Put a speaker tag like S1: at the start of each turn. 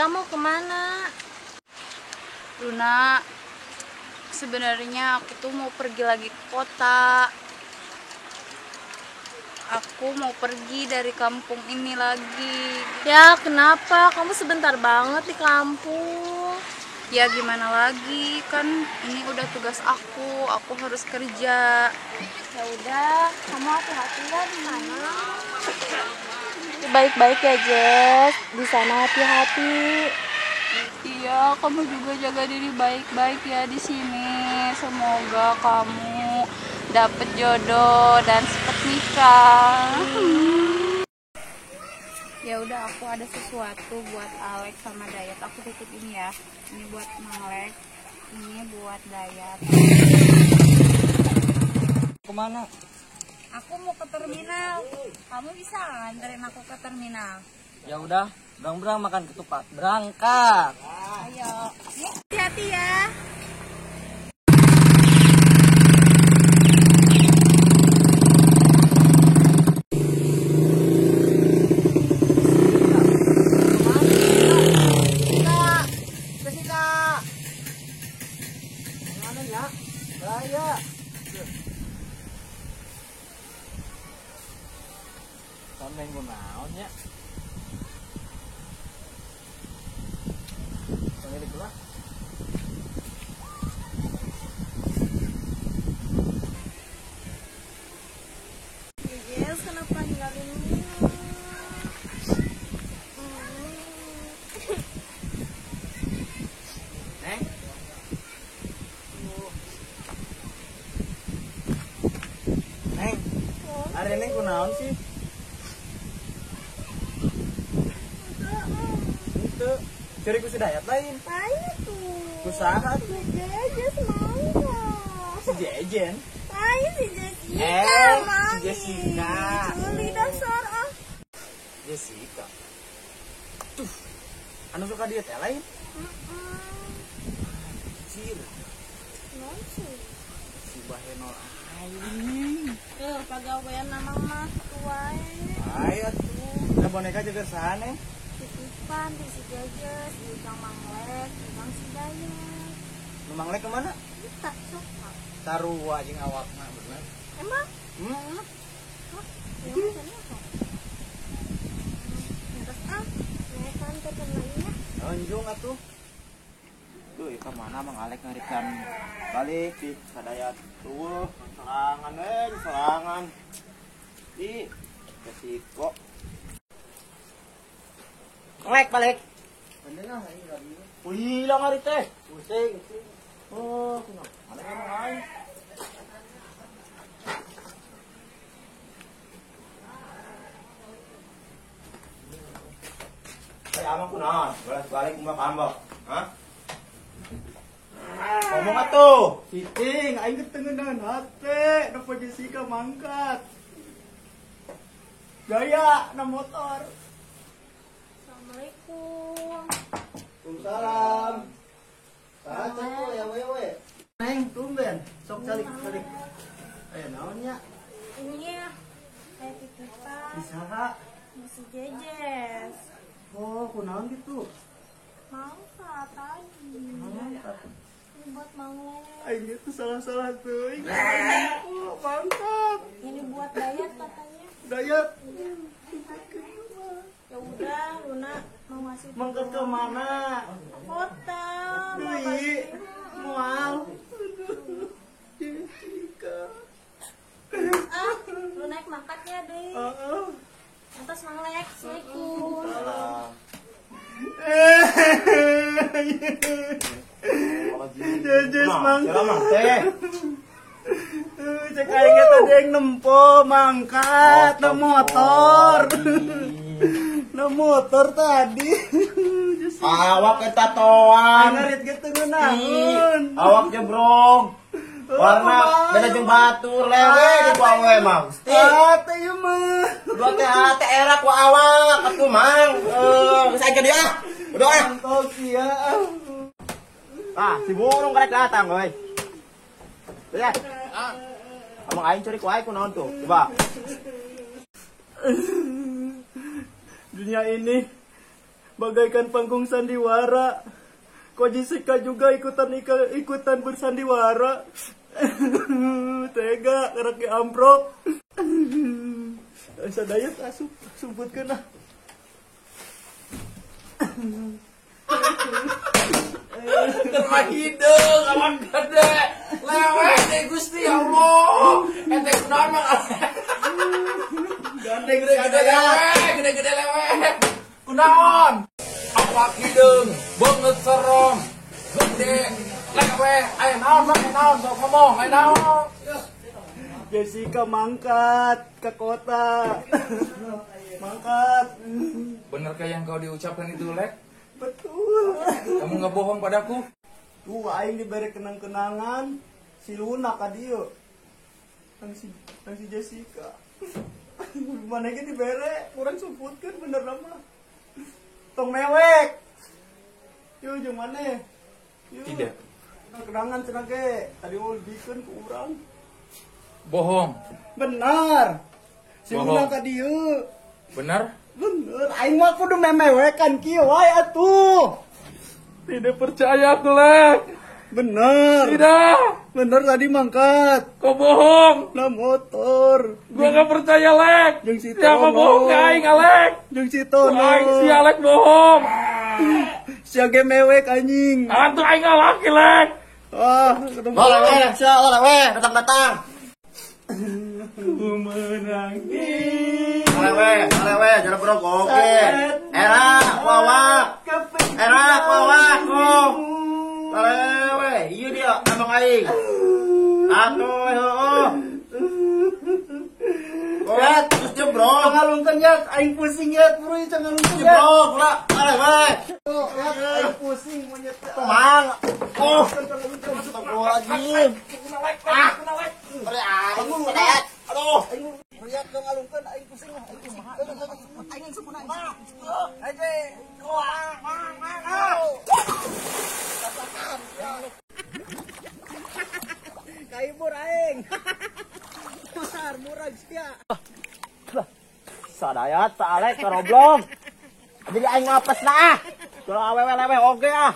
S1: Jessica mau kemana?
S2: Luna, sebenarnya aku tuh mau pergi lagi ke kota. Aku mau pergi dari kampung ini lagi.
S1: Ya, kenapa? Kamu sebentar banget di kampung.
S2: Ya gimana lagi, kan ini udah tugas aku harus kerja.
S1: Ya udah, kamu hati-hati ya di sana. Baik-baik ya, Jess. Di sana hati-hati.
S2: Iya, kamu juga jaga diri baik-baik ya di sini. Semoga kamu dapet jodoh dan cepet nikah. Ya udah, aku ada sesuatu buat Alex sama Dayat. Aku titip ini ya. Ini buat Malek, ini buat Dayat.
S3: Kemana?
S2: Aku mau ke terminal. Kamu bisa nganterin aku ke terminal?
S3: Ya udah, berang-berang makan ketupat. Berangkat.
S2: Ayo. Hati-hati ya.
S1: Jess, kenapa ninggalin Luna?
S3: Neng? Neng, hari ini kunaon sih? Itu, cari ku si Dayat lain.
S1: Lain tuh.
S3: Ku saha tuh?
S1: Jejen mangga.
S3: Si Jejen?
S1: Lain si Jessica,
S3: si Jessica.
S1: Juli dasar ah.
S3: Jessica. Tuh, anu suka dia teh lain? Anjir.
S1: Non sih.
S3: Si Baheno aing.
S1: Tuh, pagawean nama mah wae.
S3: Ayo tuh. Da boneka juga saha neng?
S1: Titipan di si Jejes, di Kang Manglek, di Kang si Dayat.
S3: Nu Manglek kemana?
S1: Tak suka.
S3: Sarua jeung awakna bener.
S1: Emang?
S3: Heeh.
S1: Hah? Ya apa? Terus ah, naik ke temannya.
S3: Anjung atuh. Duh, ka mana Mang Alek ngarikan balik di Sadayat. Tuh, serangan we, serangan. Di Resiko. Lek balik. Bener lah aing tadi. Wih, hilang hari teh. Pusing. Oh, kunaon? Mana emang aing?
S4: Kayak amang kunaon? Balas balik kumaha kambok. Hah? Ngomong atuh.
S3: Cicing, aing ketengenan hate, nempo Jessica mangkat. Gaya na motor.
S1: Assalamualaikum.
S3: Waalaikumsalam. Saha cek ya wewe. Neng, tumben. Sok calik, calik. Aya naon nya?
S1: Ini ya, kayak titipan.
S3: Di saha?
S1: Di si Jejes.
S3: Oh, kunaon gitu?
S1: Mangkat tadi.
S3: Mangkat.
S1: Ini buat Manglek.
S3: Aing itu salah-salah tuh. Oh, mangkat.
S1: Ini buat Dayat katanya.
S3: Dayat.
S1: Ya udah, Luna mau ngasih.
S3: Mangkat ke mana?
S1: Ke kota.
S3: Dui, mual. Aduh, Jessica.
S1: Ah, lu naik mangkatnya deh. Atas Manglek, assalamualaikum.
S3: Jejes mangkat. Cek aing tadi yang nempo mangkat na motor. Na motor tadi.
S4: Awak ketatoan.
S3: Ngarit gitu ngeunaheun.
S4: Awak jebrong. Warna beda jeung batur lewe di ku awe mah.
S3: Ate ieu mah.
S4: Dua teh ate era ku awak atuh mang. Geus aja dia. Udah ah.
S3: Mantap sia.
S4: Ah, si burung karek datang euy. Lihat. Amang aing curi ku aing kunaon tuh? Coba.
S3: Dunia ini
S5: Bagaikan panggung sandiwara. Kok Jessica juga ikutan bersandiwara. Tega karek diamprok. Sadayat asup sumputkeun ah.
S6: Terma hideung awak gede. Leweh deh Gusti ya Allah. Ente kunaon Mang Alek?
S5: Gandeng
S6: gede-gede leweh, gede-gede leweh. Kunaon? Awak hideung, beungeut serem, gede, leweh. Aya naon Mang? Aya naon sok ngomong, aya naon?
S5: Jessica mangkat ke kota. Mangkat.
S6: Benarkah yang kau diucapkan itu, Lek?
S5: Betul.
S6: Kamu nggak bohong padaku?
S5: Tuh, aing diberi kenang-kenangan si Luna ka dieu. Tang si Jessica. Mana ge dibere, kurang sumputkeun bener mah. Tong mewek. Yeuh jeung maneh.
S6: Tidak.
S5: Kenangan cenah ge, tadi mau dibikeun ku urang.
S6: Bohong.
S5: Benar. Si Luna ka dieu.
S6: Benar?
S5: Bener, aing mah kudu memewekan kieu wae atuh.
S6: Tidak percaya aku, Lek.
S5: Bener.
S6: Tidak.
S5: Bener tadi mangkat.
S6: Kau bohong.
S5: Lah motor.
S6: Gua gak percaya, Lek.
S5: Jeung si Tono.
S6: Siapa bohong ke aing, Alek?
S5: Jeung si Tono.
S6: Aing si Alek bohong.
S5: Sia ge mewek anjing.
S6: Atuh aing ngalaki, Lek.
S5: Ah, ketemu.
S4: Boleh, sia, boleh, datang-datang.
S5: Ku menangis.
S4: Boleh we, jangan berogok oke. Era wawak. Era wawak kok. Boleh we, iya dia abang aing. Atuh heueuh.
S5: Ya,
S4: terus jebrok.
S5: Ngalungkeun ya, aing pusing ya, bro, jangan ngalungkeun ya.
S4: Jebrok lah, boleh we.
S5: Ya, aing pusing monyet.
S4: Tomang. Oh, astagfirullahaladzim. Ah, aduh.
S5: Lihat dong ngalungkeun aing pusing lah, aing pusing. Aing sempurna. Aja. Kaibur aing. Besar murah sia.
S4: Sadayat Pak Alek karoblong. Jadi aing ngapes nah ah. Kalau awewe leweh oge ah.